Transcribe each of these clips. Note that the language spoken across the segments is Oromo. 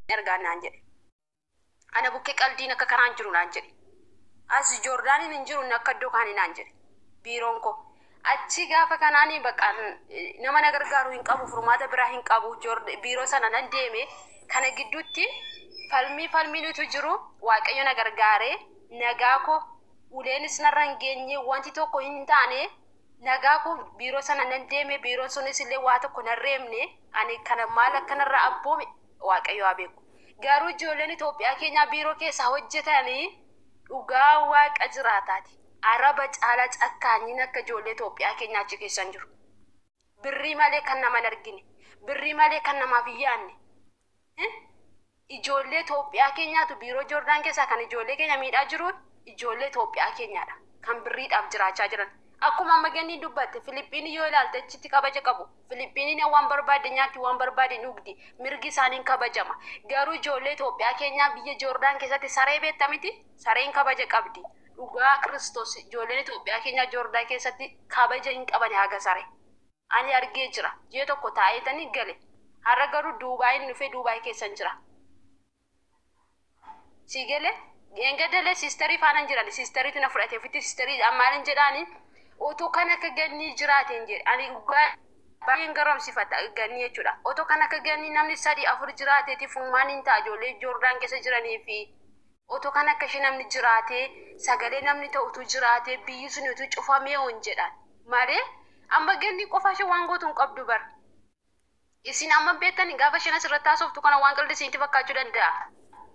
Ergaa naan jedhe. Ana bukkee qaldiin akka kanaan jiru naan jedhe. As Joordaaniin hin jiru akka iddoo kaanii naan jedhe. Biiroon koo. Achi gaafa kanaanii bakka nama na gargaaru hin qabu, furmaata biraa hin qabu. Biiroo sana nan deeme. Kana gidduutti falmii falmiitu jiru. Waaqayyo na gargaaree nagaa koo, uleenis narra hin geenye, wanti tokko hin taane. Nagaa koo biiroo sana nan deeme. Biiroon sunis illee waa tokko nan reebne. Ani kana maal akkanarra abboome, Waaqayyo haa beeku. Garuu ijoolleen Itoophiyaa keenyaa biiroo keessaa hojjetanii dhugaa Waaqa jiraataati. Araba caalaa cakkaanyiin akka ijoollee Itoophiyaa keenyaa achi keessan jiru. Birrii malee kan nama hin argine. Birrii malee kan namaaf hin yaadne. Ijoollee Itoophiyaa keenyaatu biiroo Joordaan keessaa kan ijoollee keenya miidhaa jiru ijoollee Itoophiyaa keenyaadha. Kan birriidhaaf jiraachaa jiran. Akkuma amma ganni dubbatte, Filiippiinii yoo ilaalte achitti kabaja qabu. Filiippiiniin waan barbaadde nyaatti, waan barbaadde dhugdi. Mirgi isaaniin kabajama. Garuu ijoollee Itoophiyaa keenyaa biyya Joordaan keessatti saree beekta miti? Sareen kabaja qabdi. Dhugaa Kiristoos, ijoolleen Itoophiyaa keenyaa Joordaan keessatti kabaja hin qaban haga saree. Ani argee jira. Ji'a tokko taa'eetanii gale. Har'a garuu Duubaayin dhufee Duubaay keessan jira. Si galee geengaddalee siistarii faana jiran, siistariitu na fudhate ofitti. Siistarii maalin jedhaani, otoo kan akka gannii jiraateen jedhe. Ani dhugaa baay'een garoomsifadha gannii jechuudha. Otoo kan akka gannii namni sadii afur jiraateeti furmaan hin ta'a ijoollee Joordaan keessa jiranii fi otoo kan akka ishee namni jiraatee, sagalee namni ta'utu jiraatee, biyyi sun utuu cufamee hon jedhan malee, amma ganni qofa ishee waan gootu hin qabdu bar. Isin amma beektani, gaafa isheen asirratti haasoftu kana waan qaldi isinitti fakkaachuu danda'a.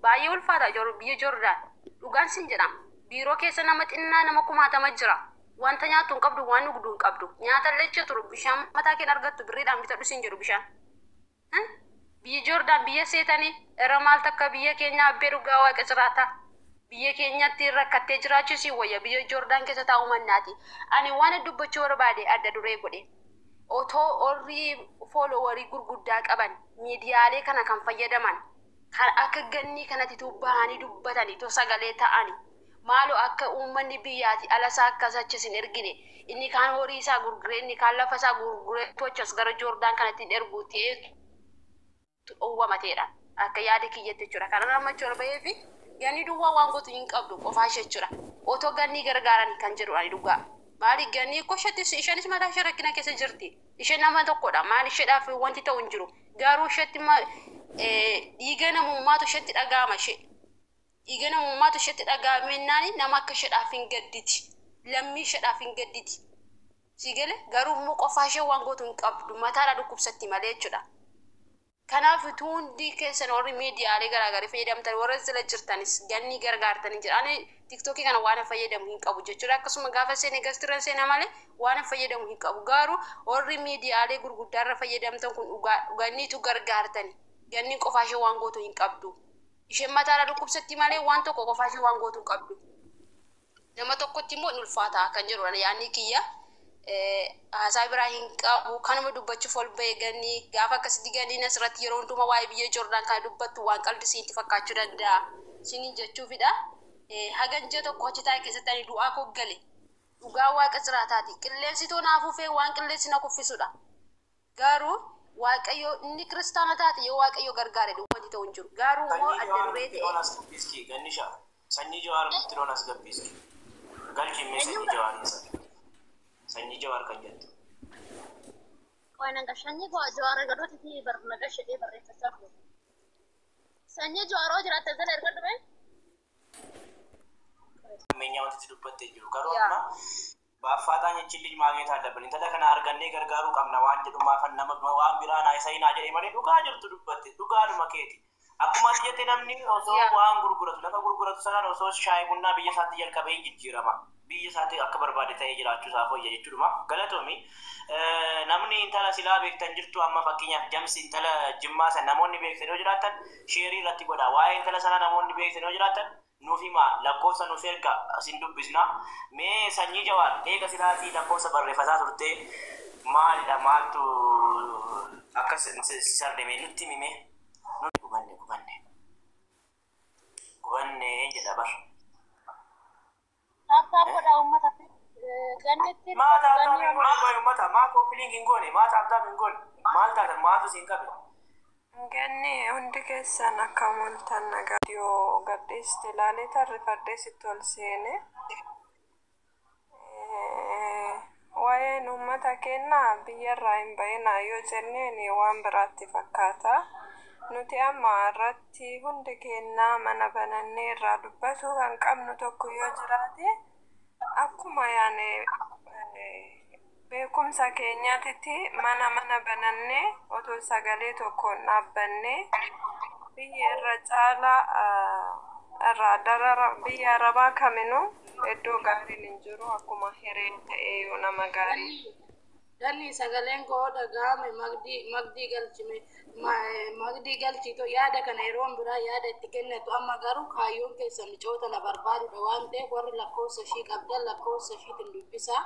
Baay'ee ulfaata biyya Joordaan. Dhugaan sin jedhama. Biiroo keessa nama xinnaa nama kumaatama jira. Wanta nyaattu hin qabdu, waan dhugdu hin qabdu. Nyaata illee turu, bishaan mataa keen argattu, birriidhaan bitadhu sin jedhu bishaan. Biyya Joordaan biyya seetanii irra maal takka biyya keenya abbee, dhugaa Waaqa jiraata. Biyya keenyatti rakkattee jiraachuu si wayya biyya Joordaan keessa taa'uu mannaati. Ani waan dubbachuu barbaade adda duree godhe. Otoo warri followerii gurguddaa qaban miidiyaalee kana kan fayyadaman kan akka gannii kanatti bahanii dubbatanii too sagalee ta'anii, maaloo akka uummanni biyyaati alasaa akkas achis hin ergine, inni kaan horii isaa gurguree, inni kaan lafa isaa gurguree tochas gara Joordaan kanatti hin ergu ta'ee dhowwamateedha. Akka yaada kiyyatti jechuudha. Kana namatti ol bahee fi ganni duwwaa waan gootu hin qabdu qofaa ishee jechuudha. Otoo gannii gargaaran kan jedhu ani dhugaa. Maali, gannii koshatti isheenis mataa ishee rakkina keessa jirti. Isheen nama tokkodha. Maal isheedhaaf wanti ta'u hin jiru. Garuu isheetti dhiiga namummaatu isheetti dhaga'ama ishee. Dhiiga namummaatu isheetti dhaga'amennaan nama akka isheedhaaf hin gadditi. Lammii isheedhaaf hin gadditi. Si gale? Garuu immoo qofaa ishee waan gootu hin qabdu, mataadha dhukkubsatti malee jechuudha. Kanaaf utuu hundi keessan warri miidiyaalee garaagaraa fayyadamtan, warra jala jirtanis ganni gargaartanii jira. Ani TikTokii kana waan fayyadamu hin qabu jechuudha. Akkasuma gaafa seene gastiran seena malee waan fayyadamu hin qabu. Garuu warri miidiyaalee gurguddaarra fayyadamtan kun dhugaa ganniitu gargaartani. Ganni qofaa ishee waan gootu hin qabdu. Isheen mataadha dhukkubsatti malee waan tokko qofaa ishee waan gootu hin qabdu. Nama tokkotti immoo hin ulfaata kan jedhudha yaadni kiyya. Haasaa biraa hin qabu, kanuma dubbachuuf ol ba'e. Ganni gaafa akkasitti ganniin asirratti yeroo hundumaa waa'ee biyya Joordaan kana dubbattu waan qaldi isinitti fakkaachuu danda'a isiniin jechuufidha. Hagan ji'a tokko achi taa'e keessatti ani du'aa koo gale, dhugaa Waaqa jiraataati. Qilleensi too naaf ufee waan qilleensi na kuffisudha. Garuu Waaqayyo inni kiristaana taate yoo Waaqayyo gargaare wanti ta'u hin jiru. Garuu immoo adda duree ta'e. Gannisha, sanyii Jawaar muttiroon as gabbiiski. Galchimmee sanyii Jawaariin sana. Sanyii Jawaar kan jettu. Waan sanyii Jawaar ergadhooti fi nagaa shedhee barreeffachaa ture. Sanyii Jawaaroo jiraatte jala erga dhume. Ammeenyaa wanti dubbattee jiru. Garuu amma በአፋጣኝ ይህችን ልጅ ማግኘት አለብን። Intala kana argannee gargaaruu qabna waan jedhu maafan nama waan biraa naa isa hinaa jedhee malee dhugaa jirtu dubbatte, dhugaadhuma keeti. Akkuma ati jette, namni osoo waan gurguratu, lafa gurguratu sanaan osoo shaayii bunnaa biyya isaatti jalqabee hin jijjiirama. Biyya isaatti akka barbaade ta'ee jiraachuu isaa fooyya jechuudha. Galatoomi. Namni intala silaa beektan jirtu, amma fakkeenyaaf Jamsi intala Jimmaa san namoonni beektan yoo jiraatan share irratti godha. Waa'ee intala sanaa namoonni beektan yoo jiraatan nuuf himaa, lakkoofsa nuuf erga, asin dubbisna. Mee sanyii Jawaar, eega silaatii lakkoofsa barreeffataa turte, maalidha, maaltu akkas sardeme, nutti himime. Gubanne, gubanne, gubanne jedha bar. Tap tap godhaa uummata gannitti. Maa tap tap hin goone? Qoy uummata, maa copy link hin goone? Maa tap tap hin goone? Maal taatan? Maaltu siin qabe? Ganni hundi keessan akka mul'atan nagaa yoo gadhiiste ilaalee tarrifadhee sitti ol seene. Waa'een uummata keenyaa biyyarraa hin bahinaa yoo jenneen waan biraatti fakkaata. Nuti amma irratti hundi keenyaa mana banannee irraa dubbachuu kan qabnu tokko yoo jiraate, akkuma yaane beekumsa keenyaatitti mana banannee otoo sagalee tokkoon dhaabbannee, biyya irra caalaa irraa darara biyya arabaa kaminuu iddoo gaariin hin jiru, akkuma hireen ta'ee yoo nama gaarii. Ganni, sagaleen koo dhaga'ame? Magdii galchime, magdii galchito. Yaada kana yeroon biraa yaada itti kennatu. Amma garuu kaayyoon keessa micoota na barbaadudha waan ta'eef, warri lakkoofsa ishii qabdan lakkoofsa ishiitiin dubbisaa.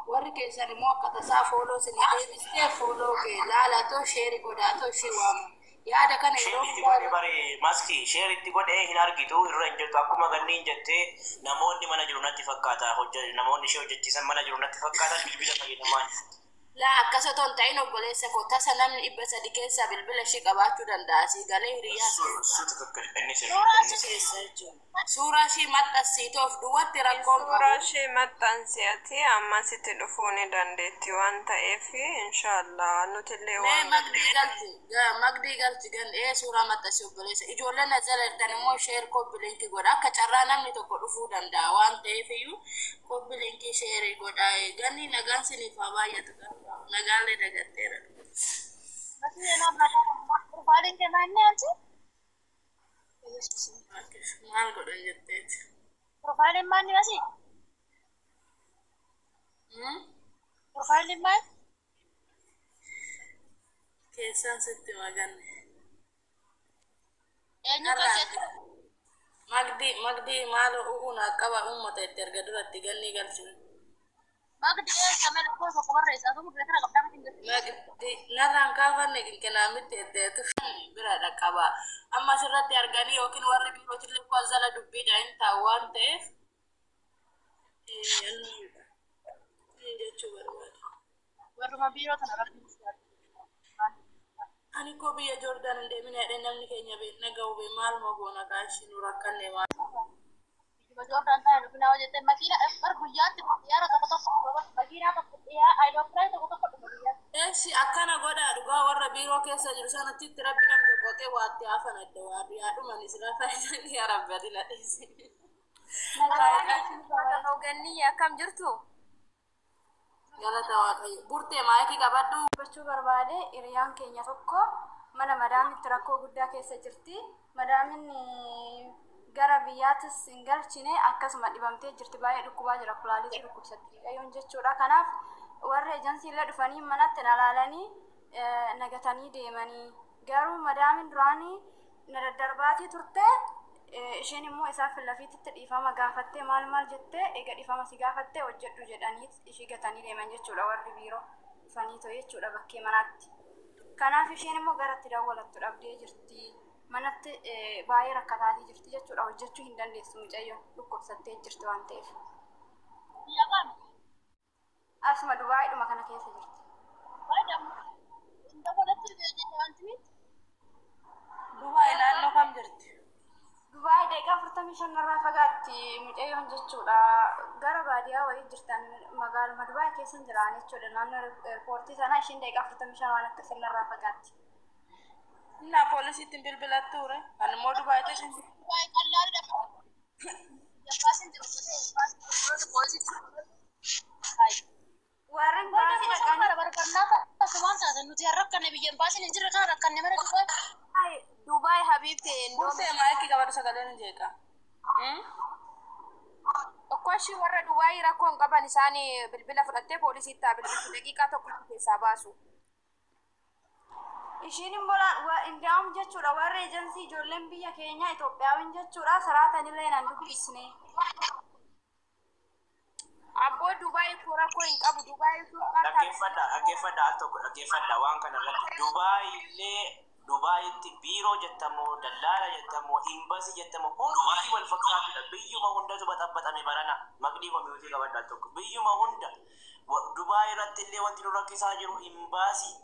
Warri keessan immoo akka tasaa follow isinii deebistee follow kee laalatoo share godhaatoo ishii waama. Yaada kana yeroo Share itti godhe bare maski, share itti godhee hin argitu, irra hin jirtu. Akkuma ganniin jettee, namoonni mana jiru natti fakkaata, namoonni ishee hojjechiisan mana jiru natti fakkaata, bilbila fayyadamaan. Laa, akkas otoo hin ta'in, obboleessa koo, tasa namni 300 keessaa bilbila ishii qabaachuu danda'a. Asii galee hiriyaa እሱ ትክክል inni sirrii Suuraa inni sirrii. keessa jechuudha. Suuraa ishii maxxansiitoof duwwatti rakkoon Suuraa qabu. ishee maxxansi, ati ammasitti dhufuu ni dandeetti waan ta'eef, inshaallah nutillee Mee waan magdii galchi, magdii galchi gan ee suuraa maxxansi, obboleessa. Ijoolleen na jala jirtan immoo share, copy link godha. Akka carraa namni tokko dhufuu danda'a waan ta'eef iyyuu copy link, share godha. Ganni, nagaan siniif haa baay'atu. Nagaalee dagatteera. Profaayiliin kee maal anti? Maal godhan jetteeti? Profaayiliin maal ni asi? Profaayiliin maal? Keessaan sitti maganne. Eenyu galcheetti? Magdii, magdii, maal u'uun qaba uummata itti erga duratti ganni galchine. Magdi eessa? Mee lakkoofsa tokko barreessaa tu murtee kana qabdaa miti hin jirtu. Magdii narraan kaafanne qinqinaamitti eddeetu bira dhaqqaba. Amma asirratti arganii yookiin warri biirootillee kuwa jala dubbiidha hin taa'u waan ta'eef jechuu barbaada. Warruma biiroo tana rabbiin si Ani koo biyya Joordaan hin deemin jedhee, namni keenya beekna ga'u bee, maaluma goona kaashii nu rakkanne maal. Biyya Joordaan taa'e dhufinaa hojjette makiina bar guyyaatti xiyyaara tokko tokko, makiinaa tokko, xiyyaara aayilooppilaan tokko tokko dhufa guyyaatti. Eeshi, akkana godhaa, dhugaa warra biiroo keessa jiru sanatti itti rabbi namni tokko qee waatti hafan adda waa yaadhuman isira faayidan, yaa rabbi ati na dhiisi. Ganni, akkam jirtu? Galata Waaqayyo. Burtee, maayikii qabadhu. Dubbachuu barbaade, hiriyaan keenya tokko mana madaamitti rakkoo guddaa keessa jirti. Madaamin gara biyyaattis hin galchine, akkasuma dhibamtee jirti, baay'ee dhukkubaa jira, kulaalitii dhukkubsatti qayyoon jechuudha. Kanaaf warri ejansiillee dhufanii manatti na laalanii nagatanii deemanii, garuu madaamin duraanii na daddarbaatii turte. Isheen immoo isaa filafiititti dhiifama gaafattee, maal maal jettee, eega dhiifama si gaafattee hojjedhu jedhanii ishii gatanii deeman jechuudha, warri biiroo dhufanii ta'e jechuudha bakkee manaatti. Kanaaf isheen immoo garatti dawwalattu dhabdee jirti. Manatti baay'ee rakkataatii jirti jechuudha. Hojjechuu hin dandeessu mucayyoon, dhukkubsattee jirti waan ta'eef. Biyya kam? Asuma Dubaayiidhuma kana keessa jirti. Hin dawwalattu jecha wanti miti. Dubaay naannoo kam jirti? Dubaay daqiiqaa 45 irraa fagaatti mucayyoon jechuudha. Gara baadiyyaa wayii jirtan, magaaluma Dubaay keessa hin jiraan jechuudha. Naannoo eerpoortii sana isheen daqiiqaa 45 waan akkasii irraa fagaatti. Innaa poolisiitti hin bilbilattuure. Kan immoo Dubaayitti isin Dubaay qallaadha. Jabbaas hin jiru. Poolisiitti. Warreen baasii dhaqanii Barbaannaa taatan nuti har'a rakkanne, biyya baasiin hin jirre kana rakkanne mana Dubaay. Dubaay habiibti. Burtee, maayikii qabadhu, sagaleen hin jeeqa. Tokkoshi warra Dubaay rakkoo hin qaban, isaan bilbila fudhattee poolisiitti haa bilbiltu, daqiiqaa tokkotti keessaa baasu. Ishiin immoo indaa'um jechuudha, warri eejensii ijoolleen biyya keenya Itoophiyaawin jechuudha, saraatanillee nan dubbisne. Abboo, Dubaay koo rakkoo hin qabu. Dubaay Dhaggeeffadha, dhaggeeffadha, al tokko dhaggeeffadha waan kana irratti. Dubaay illee, Dubaayitti biiroo jettamoo, dallaala jettamoo, imbasii jettamoo, hundi wal fakkaatudha. Biyyuma hundatu baxabbaxame barana. Maqdii komiyuutii qabadha al tokko. Biyyuma hunda. Dubaay irratti illee wanti nu rakkisaa jiru imbaasii.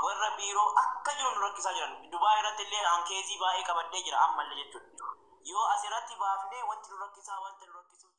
Warra biiroo akka jiru nu rakkisaa jiran. Dubaay irratti illee ankeezii baay'ee qabadhee jira ammallee jechuudha. Yoo asirratti baafnee wanti nu rakkisaa wanta nu rakkisuu